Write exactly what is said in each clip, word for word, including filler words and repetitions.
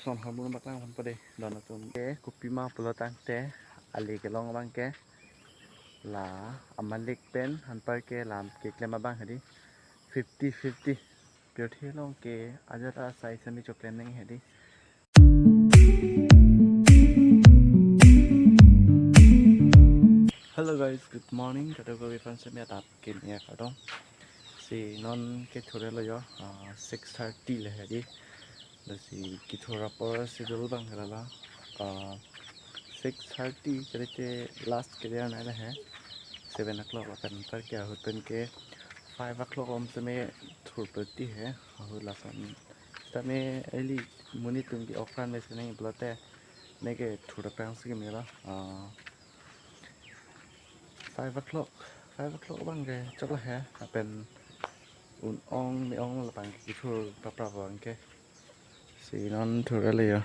Son harbur baklang pon pade don atum ke kopima pulo tangte ali kelong abang ke la amalik pen anparke lam keklem abang hedi fifty fifty. Pirthe along ke ajat asai semi choklem neng hedi. Hello guys, good morning. Kadokave aphan semi adap keme kardom. Si non kethurlo yo, ah, six thirty le hedi. Lasi kethur apor schedule abang ke lala, ah, six thirty kali te last ke dia nai le he. Seven o'clock lapen anparke ahut pen ke five o'clock om semi thur peti he. Ahut lason sitame eli monit atum ke okran me sene pulote neke thur aphrang si keme lo. Ah, five o'clock, five o'clock abang ke choklo he, lapen un-ong me-ong lapen kethur prapra abang ke. Si non thurlo yo.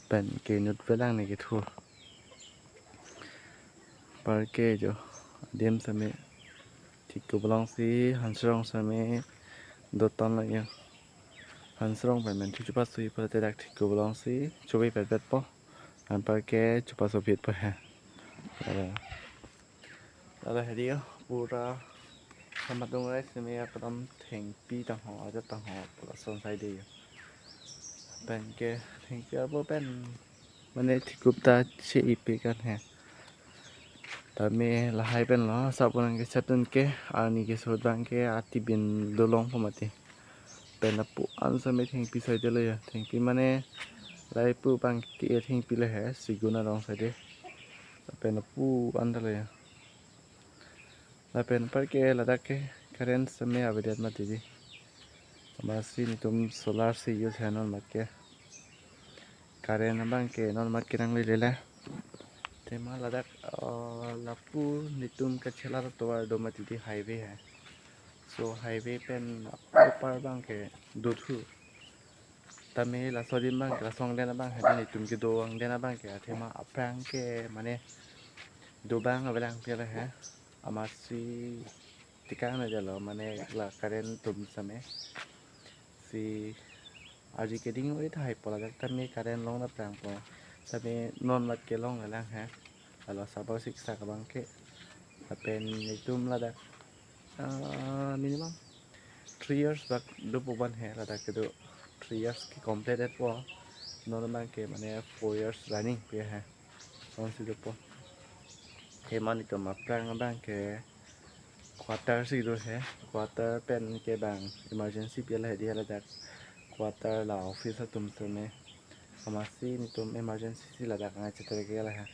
Pen ke inut velang ne kethur. Anparke jo adim semi thik kublong si hansrong semi dotonlo yo. Hansrong pen men thu chepasui pulote dak thik kublong si chove petpet po. Anparke chepaso phit po he. Lalo, lalo hedi yo, pura hamadung rai semi akadam thengpi tangho, ajat tangho, pura son sai de yo. Pen ke thengpi arbo pen mane thikup ta che-ipi kan he. Tame lahai pen lo, sabun ke chatun ke, arni ke sut abang ke, atibin dolong po mati. Pen apu an semi thengpi sai de lo yo. Thengpi mane lahai pu abang ke thengpi le he, sigun arong sai de. Pen apu an ta lo yo. Lapen anparke ladak ke current semi avedet mati di. Amatsi netum solar si use he non mat ke. Current abang ke non mat ke nanglele le. Tema ladak, ah, lapu netum kachela tovar do mati di highway he. So highway pen apar abang ke dothu. Tame laso adim abang ke laso angdeng abang hedi netum kedo angdeng abang ke athema aphrang ke mane dobang avelang pia he. Amatsi tikang na jalo mane la current atum semi. Si arje keding oi thai pula dak tame current long na plang po. Tame non mat ke long lang he. Lalo sabar siksa abang ke. Lapen netum ladak, ah, minimum three years bak dopo abang he ladak kedo. Three years ke complete po. Non abang ke mane four years running pia he. Son si dopo. He mane netum aphrang abang ke quarter si do he. Quarter pen ke bang emergency pia le hedi ladak. Quarter la office atum semi. Amatsi netum emergency si ladak ngai chetere ke la he.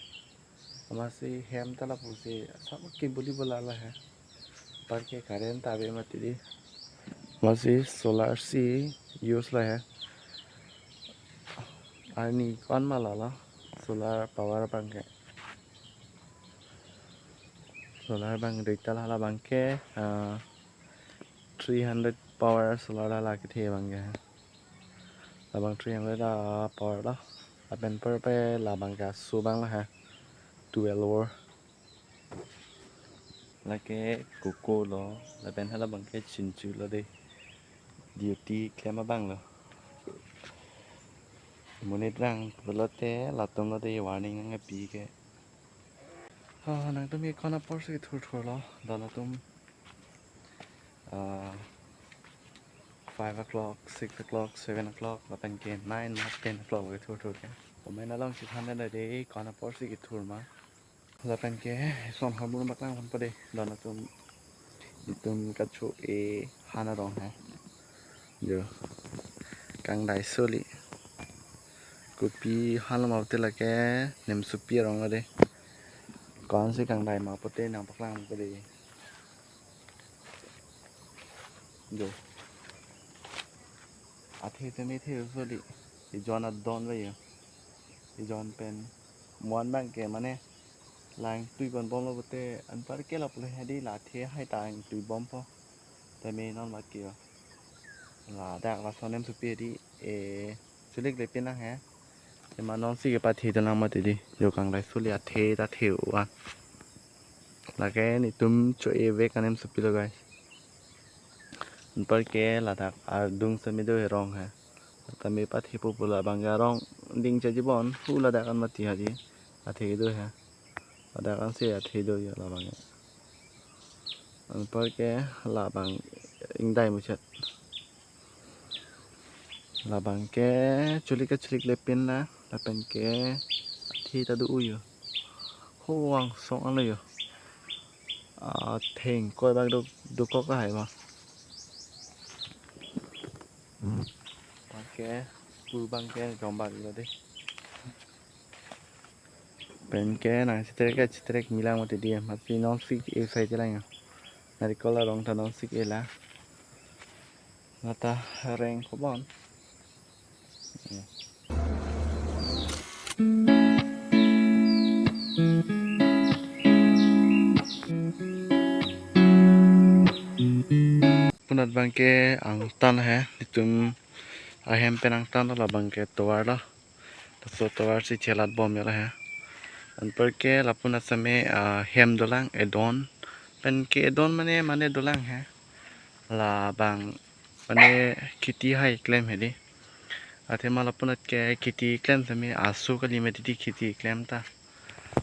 Amatsi hem ta lapusi asap ke buli bola la he. Anparke current ta ave mati di. Amatsi solar si use la he. Arni ko-an ma lalo solar power abang ke. Solar abang dei ta la abang ke, ah, three hundred power solar la kethe abang ke. Labang three hundred a power lo. Lapen per pe labang ke asu abang la he. Twelve volt. Lake koko lo. Lapen halabang ke chinchu lo de. Duty klem abang lo. Monit rang pulote latum lo de warning nangpi ke. Ah, nangtum ke ko-an apor si thurthurlo, don atum, ah, five o'clock, six o'clock, seven o'clock, lapen ke nine ma ten o'clock ke thurthur ke. Comment along si than de, ko-an apor si kethur ma. Lapen ke son harbur baklang pon pade, don atum, itum kacho-e han arong he. Jo. Kangdai soli. Kopi han lo ma pulote lake Nimsopi arong lo de. Ko-an si kangdai ma pulote nangpaklang pade. Jo. Athe tame the soli. Ejon adon lo yo. Ejon pen mo-an abang ke mane lang tui pon bom lo pulote anpar ke lapu le hedi la athe hai ta ang tui bom po. Tame non mat ke yo. Ladak lason Nimsopi di, e, chulik le pinang he. Ema non si kepathe dun lang mati di. Jo kangdai soli athe ta the-o an. Lake netum cho-e vek an Nimsopi lo guys. Anpar ke ladak ardung semi do he rong he. Tame pathe pupu labang ke arong ding chajibon hu ladak an mati hadi. Athe do he. Ladak an si athe do ya labang ke. Anpar ke labang ingdai muchet. Labang ke chulik ke chulik lepin la, lapen ke athe ta do uyo. Ho angsong alo yo. Ah, theng koi bak do, do kok hai ma. Anpar ke pu bang ke jom bak lo de. Pen ke nang chitrek ke chitrek milang mati di, mati non sik e sai chelang ya. Narikol arong ta non sik e la. Nata reng kobon. Punat bang ke angtan he, itum ahem pen angtan lo, labang ke tovar lo. Laso tovar si chelat bom ya la he. Anpar ke lapu nat same, ah, hem dolang, edon. Pen ke edon mane, mane dolang he. Labang mane kheti hai klem hedi. Athema lapu nat ke kheti klem same asu kali mati di kheti klem ta.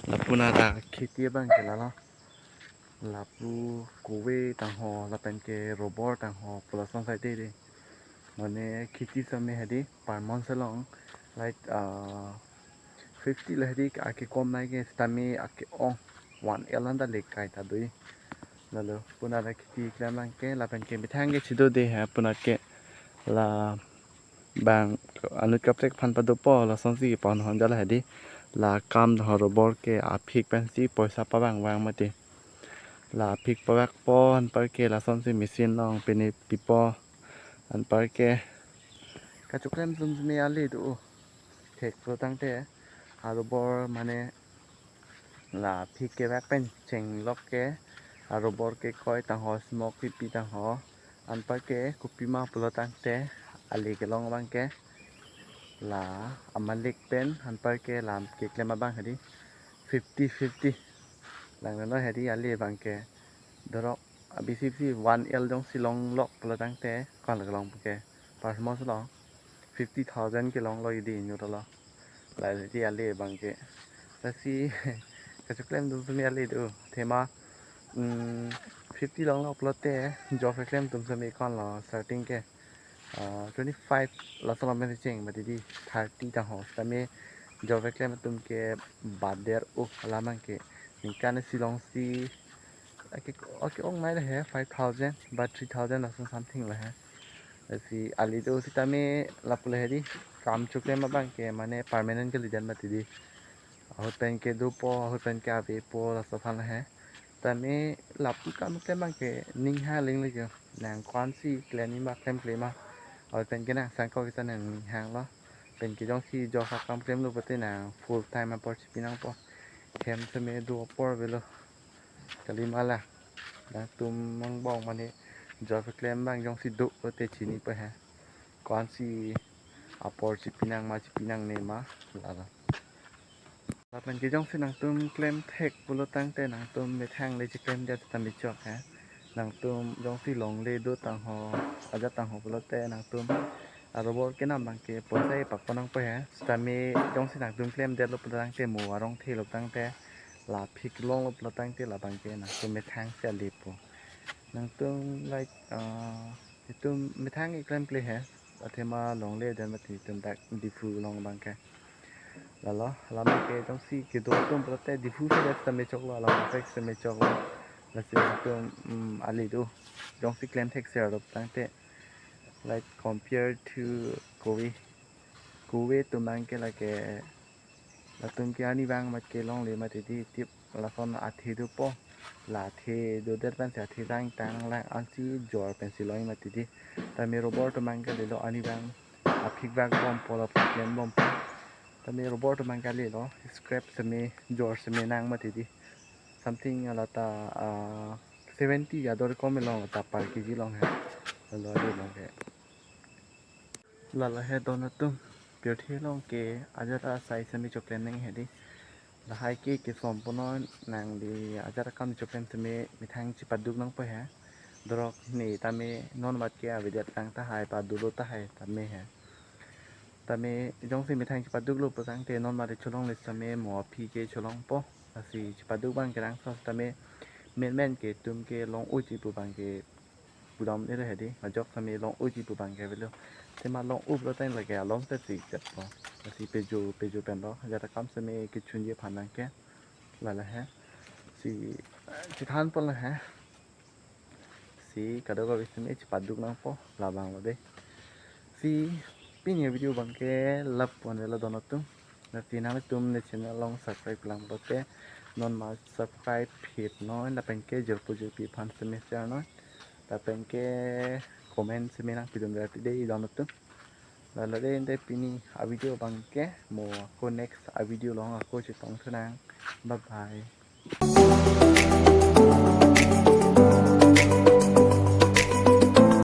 Lapu nat ta kheti abang ke lalo. Lapu kove tangho, lapen ke robor tangho, pu lason sai te de. Mane kheti same hedi, per month along, like, ah, fifty la hedi, ake kom nai ke sitame ake ong, one L anta le kai ta doi. Lalo, punat ta kheti klem lang ke, lapen ke methang ke chido de he, punat ke labang anut kaprek aphan padopo, lason si pon hon jala hedi. La kam ho robor ke aphik pensi poisa pabang bang mati. La aphik pabak po, anpar ke lason si machine along pine pipo. Anpar ke kachoklem sum sumi ali do. Thek pro tangte arobor mane la aphik kevak pen chenglok ke arobor ke koi tangho, smoke pipi tangho. Anpar ke kopima pulo tangte ali kelong abang ke la amalik pen anpar ke lam keklem abang hedi fifty fifty. Lang no hedi ali abang ke dorok abisi bisi one L jongsi longlok pulo tangte kal kelong ke per month along fifty thousand kelong lo idi inut lo. Lahai si ali abang ke. Lasi kachoklem dun sumi ali do. Athema, mm, fifty longlok pulote job keklem atum sumi kon lo starting ke, ah, twenty-five lason lo mene cheng mati di, thirty tangho. Sitame job keklem atum ke bader uh alam abang ke. Ningkan si long si ake, ake ong nai le he five thousand ba three thousand lason something le he. Lasi ali do sitame lapu le hedi kam choklem abang ke mane permanent kali dan mati di. Ahut pen ke dopo, ahut pen ke avepo, laso aphan he. Tame lapu kam klem abang ke ning ha ling le ke. Nang ko-an si klem ma, klemkle ma. Ahut pen ke nang sangkok kisa nang ning hang lo. Pen ke jongsi job akam klemlo pulote nang full time apor chipi nangpo. Hem seme do apor avelo. Kali ma la. Nangtum angbong mane job klem abang jongsi do pulote chinipo he. Ko-an si apor chipi nang ma, chipi nangne ma, lalo. Lapen ke jongsi nangtum klem thek pulo tangte nangtum methang le chiklemdet sitame chok he. Nangtum jongsi longle do tangho, ajat tangho pulote nangtum arobor kenam abang ke poisa epakpo nangpo he. Sitame jongsi nangtum klemdetlo pulo tangte mo arong thelo tangte la aphik longlo pulo tangte labang ke nangtum methang si alipo. Nangtum like, ah, itum methang keklemkle he. Athema longle dan mati itum dak Diphu along abang ke. Lalo, alam ke jongsi kedo atum pulote Diphu si dak sitame choklo, alam ke sitame choklo. Lasi itum, mm, ali do. Jongsi klem thek ser dop tangte. Like compare to kove. Kove atum abang ke lake latum ke arnivang mat kelongle mati di tip lason athe dopo. La athe dodet pensi athe tang tang lang ansi jor pensi long mati di. Tame robor atum abang ke lelo arnivang aphik vak bompo la problem bompo. Tame robor atum abang ke lelo scrap seme jor seme nang mati di. Something lata, ah, seventy ya dor kom long lata per K G long he. Lalo de long he. Lalo he don atum, pirthe along ke ajat asai seme choklem nang hedi. Lahai ke kesom pono nang di ajat akam choklem seme methang chipaduk nangpo he. Dorok ne tame non mat ke avedet lang tahai pa dolo tahai tame he. Tame jongsi methang chepaduklo putangte non mari cholongle sitame mo aphi ke cholongpo. Lasi chepaduk abang ke rangsam sitame menmen ke tum ke long-o-ji pu abang ke pudam ere hedi, majok sitame long-o-ji pu abang ke avelo. Tema long-o pulo tangte lake along ta si jatpo. Lasi pejo pejo pen lo, jat akam sitame kechunji aphan nangke. Lale he. Si chethanpo la he. Si kadokave sitame chepaduk nangpo labang lo de. Si pini video abang ke lapu-an lo don atum. Lasi nangtum ne channel along subscribe lang pulote non ma subscribe hit non, lapen ke jirpo jirpi aphan sitame share non. Lapen ke comment sitame nangpidun rati de don atum. Lale de ante pini a video abang ke, mo ako next a video along ako chetong thu nang. Bye bye.